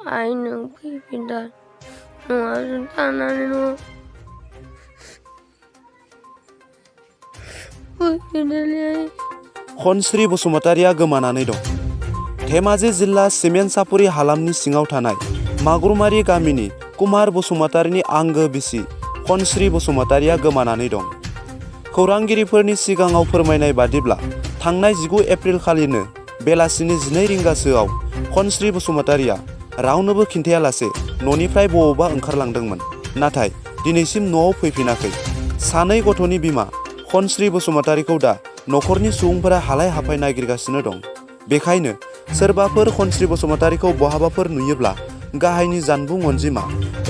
आइ नों फैफिनदा नङा जों थानानै न'आव फैफिनदोलै खनस्री बसुमतारिया गोमानानै दं। धेमाजि जिल्ला सिमेन्ट-सापुरि हालामनि सिङाव थानाय मागुरमारि गामिनि कुमार बसुमतारिनि आंगो बिसि खनस्री बसुमतारिया गोमानानै दं। खौरांगिरिफोरनि सिगाङाव फोरमायनाय बादिब्ला थांनाय 19 एप्रिल खालिनो बेलासिनि 12 रिंगासोआव खनस्री बसुमतारिया रावनोबो खिन्थायालासे न'निफ्राय बबावबा ओंखारलांदोंमोन, नाथाय दिनैसिम न'आव फैफिनाखै। सानै गथ'नि बिमा खनस्री बसुमतारिखौ दा न'खरनि सुबुंफोरा हालाय-हाफाय नागिरगासिनो दं। बेखायनो सोरबाफोर खनस्री बसुमतारिखौ बहाबाफोर नुयोब्ला गाहायनि जानबुं अनजिमा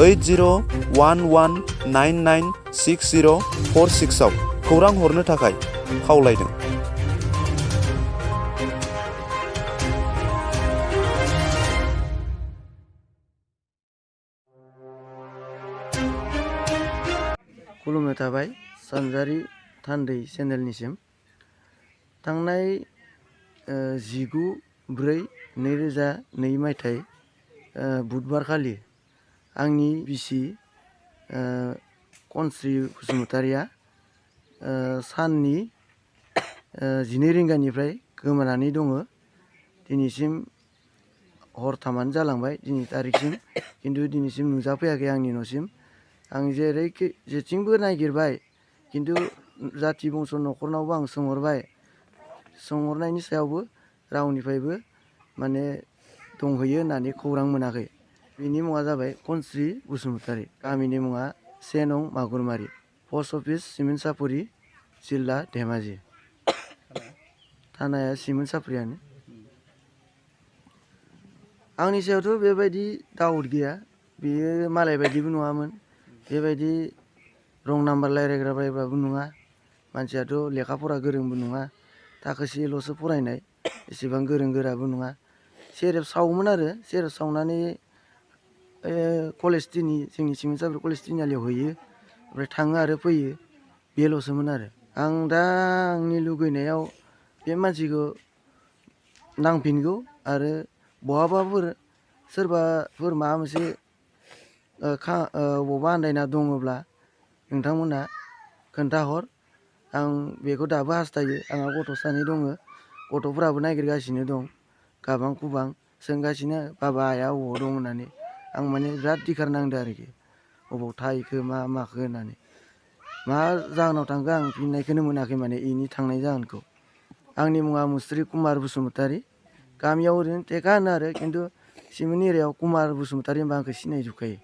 8011996046 आव खौरां हरनो थाखाय खावलायदों। खुलुमनाय थाबाय सानजारि थान्दै चेनेलनिसिम। थांनाय 19/4/2002 मायथाइ बुधबारखालि आंनि बिसि खनस्री बसुमतारिया साननि 12 रिंगानिफ्राय गोमानानै दङ। दिनैसिम हर 3 जालांबाय दिनै तारिखसिम, खिन्थु दिनैसिम नुजाफैयाखै आंनि न'सिम। आं जेथिंबो नागिरबाय, खिन्थु जाथि बंस' न'खरनावबो आं सोंहरबाय। सोंहरनायनि सायावबो रावनिफ्रायबो माने दंहैयो होननानै खौरां मोनाखै। बिनि मुङा जाबाय खनस्री बसुमतारि। गामिनि मुङा 1 नं मागुरमारि, पस्ट अफिस सिमेन्ट-सापुरि, जिल्ला धेमाजि। थानाया सिमेन्ट-सापुरियानो। आंनि सायावथ' बेबायदि डाउट गैया, बेयो मालाय बायदिबो नङामोन, बेबायदि रं नाम्बार रायज्लायग्राबो नङा। मानसियाथ' लेखा फरा गोरोंबो नङा, थाखोसेल'सो फरायनाय, एसेबां गोरों गोराबो नङा। सेरेब सावोमोन आरो सेरेब सावनानै कलेज जोंनि सिमेन्ट-सापुरि कलेज तिनिआलियाव हैयो, ओमफ्राय थाङो आरो फैयो, बेल'सोमोन आरो। आं दा आंनि लुगैनायाव बे मानसिखौ नांफिनगौ, आरो बहाबाफोर सोरबाफोर माबा मोनसे बबावबा आन्दायना दङब्ला नोंथांमोना खोन्थाहर। आं बेखौ दाबो हास्थायो। आंहा गथ' 2 दङ, गथ'फोराबो नागिरगासिनो दं, गाबां खुबां सोंगासिनो बाबा आइया अबाव दं होननानै। आं माने बिराद दिखार नांदों आरोखि, अबाव थाहैखो मा माखो होननानै। मा जाहोनाव थांखो आं फिननायखौनो मोनाखै, माने इनि थांनाय जाहोनखौ। आंनि मुङा मुस्रि कुमार बसुमतारि। गामियाव ओरैनो टेका होनो आरो, खिन्थु सिमेन्ट एरियायाव कुमार बसुमतारि होनबा आंखौ सिनायजोबखायो।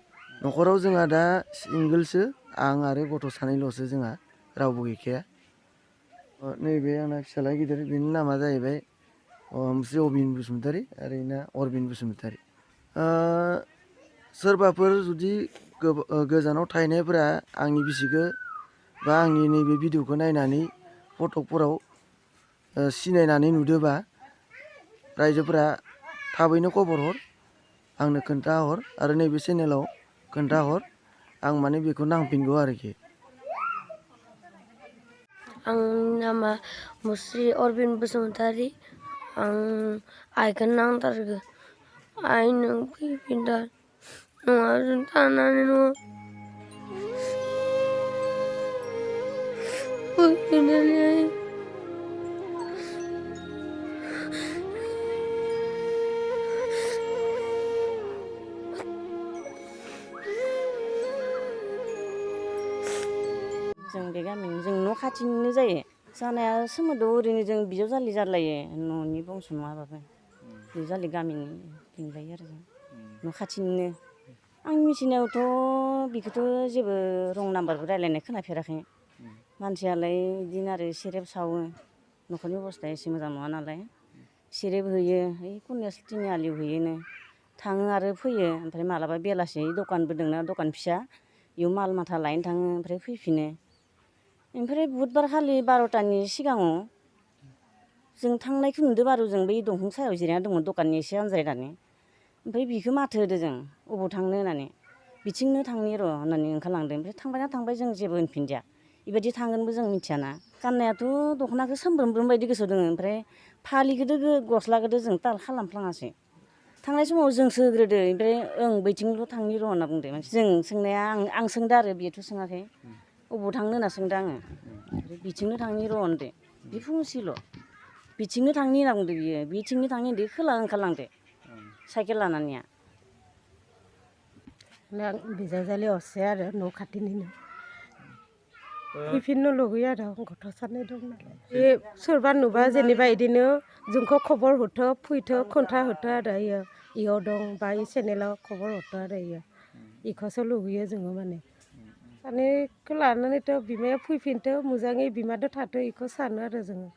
न'खराव जोंहा दा सिंगोलसो, आं आरो गथ' 2ल'सो, जोंहा रावबो गैखाया। नैबे आंना फिसाला गिदिर, बेनि नामा जाहैबाय मुस्रि अबिन बसुमतारि, आरो इना अरबिन बसुमतारि। सोरबाफोर जुदि गोजानाव थाहैनायफोरा आंनि बिसिखौ बा आंनि नैबे भिडिअखौ नायनानै फटकफोराव सिनायनानै नुदोंबा रायजोफोरा थाबैनो खबर हर, आंनो खोन्थाहर, आरो नैबे चेनेलाव खोन्थाहर। आं माने बेखौ नांफिनगौ आरोखि। आंनि नामा मुस्रि अरबिन बसुमतारि। आं आइखौ नांथारगौ। आइ नों फैफिनदा नङा जों थानानै न'आव फैफिनदोलै जों बे गामिनि जों न' खाथिनिनो जायो। जानाया सोमोन्दोआव ओरैनो जों बिजावजालि जालायो, न'नि बंस' नङाबाबो बिजावजालि गामिनि लिंलायो आरो जों न' खाथिनिनो। आं मिथिनायावथ' बेखौथ' जेबो रं नाम्बारबो रायज्लायनाय खोनाफेराखै। मानसियालाय बिदिनो आरो सेरेब सावो, न'खरनि अबस्थाया एसे मोजां नङा नालाय। सेरेब होयो, ओइ कलेज तिनिआलियाव हैयोनो, थाङो आरो फैयो। ओमफ्राय मालाबा बेलासि दखानबो दंना, दखान फिसा, बेयाव माल माथा लायनो थाङो, ओमफ्राय फैफिनो। ओमफ्राय बुधबारखालि 12टानि सिगाङाव जों थांनायखौ नुदों बारु, जों बै दंफां सायाव जिरायना दंमोन दखाननि एसे आनज्रायनानै। ओमफ्राय बिखौ माथो होदो जों, अबाव थांनो होननानै। बिथिंनो थांनि र' होननानै ओंखारलांदों। ओमफ्राय थांबायना थांबाय, जों जेबो होनफिनदिया। बेबायदि थांगोनबो जों मिथियाना। गाननायाथ' दख'नाखौ सोमब्रोमब्रोम बायदि गोसोआव दङ, ओमफ्राय फालिखौदो गस्लाखौदो जों ताल खालामफ्लाङासै। थांनाय समाव जोंसो होग्रोदो ओमफ्राय ओं बैथिंल' थांनि र' होनना बुंदो मानसि जों सोंनाया आं सोंदो आरो बेथ' सोङाखै अबाव थांनो होनना सोंदो आङो बिथिंनो थांनि र' होनदो बे फंसेल' बिथिंनो थांनि होनना बुंदो बियो बिथिंनो थांनि होनदो खोला ओंखारलांदो साइकेल लानानैया आं बिजावजालि असे आरो न' खाथिनिनो फैफिननो लुगैयो आरो गथ' सानै दं नालाय बे सोरबा नुबा जेनेबा बिदिनो जोंखौ खबर हरथो फैथो खोन्था हरथो आरो इयाव दं बा इ चेनेलाव खबर हरथो आरो इखौसो लुगैयो जोङो माने सानैखौ लानानैथ' बिमाया फैफिनथो मोजाङै बिमादो थाथो इखौ सानो आरो जोङो